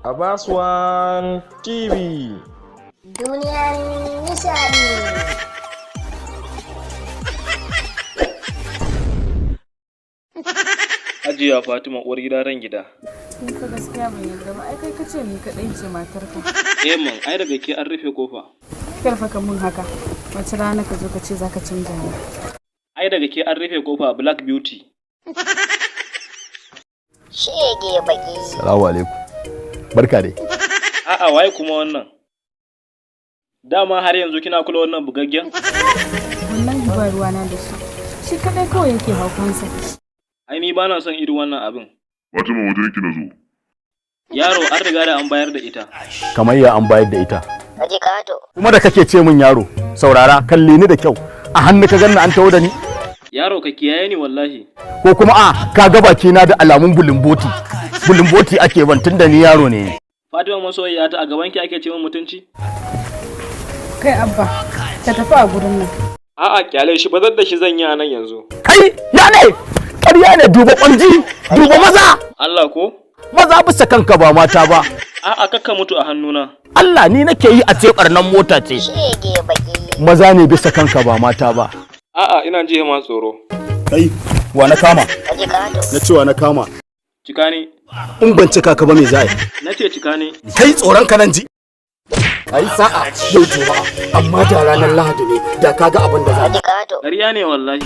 Abbas One TV. Duniyar nishaɗi. Hajiya Fatima, uwar gida ran gida. Ni fa gaskiya ban yarda ba, ai kai kace ni kadai ce matarka. Eh man, ai daga ke an rufe kofa. Kar fa ka mun haka. Wata rana ka zo ka ce zaka canja ni. Ai daga ke an rufe kofa, Black Beauty. Shege baki. Salamu alaikum. Barka dai. A'a, waye kuma wannan? Dama har yanzu kina kula wannan bugaggen? Wallahi ba ruwana da shi. Shi kadai kawai yake haukansa. Ai ni bana son irin wannan abin. Fatima, wajen ki na zo. Yaro, an riga da an bayar da ita. Kamar ya an bayar da ita? Kaji kato. Kuma da kake ce min yaro, saurara, kalle ni da kyau. A hannu ka ganna an taho da ni? Yaro, ka kiyaye ni wallahi. Ko kuma a ka ga bakina da alamun bulumboti. Bulumboti ake ban tunda ni yaro ne. Fatima masoyiya ta, a gaban ki ake ce min mutunci? Kai Abba, ka tafi a gurin nan. A'a, kyale shi, bazar da shi zan yi a nan yanzu. Kai, ya ne? Ƙarya ne, duba ƙwanji, duba maza. Allah ko? Maza bisa kanka ba mata ba. A'a, kakka mutu a hannuna. Allah ni nake yi a ce ɓarnan mota ce. Shege baki. Maza ne bisa kanka ba mata ba. A'a, ina ji ma tsoro. Kai, wa na kama? Kaji kato. Na cewa na kama. Cika ni. In ban cika ka ba me za a yi? Na ce cika ni. Kai, tsoron ka nan ji. Ai sa'a yau Juma'a, amma da ranar Lahadi ne da kaga abin da za Kaji kato. Ƙarya ne wallahi.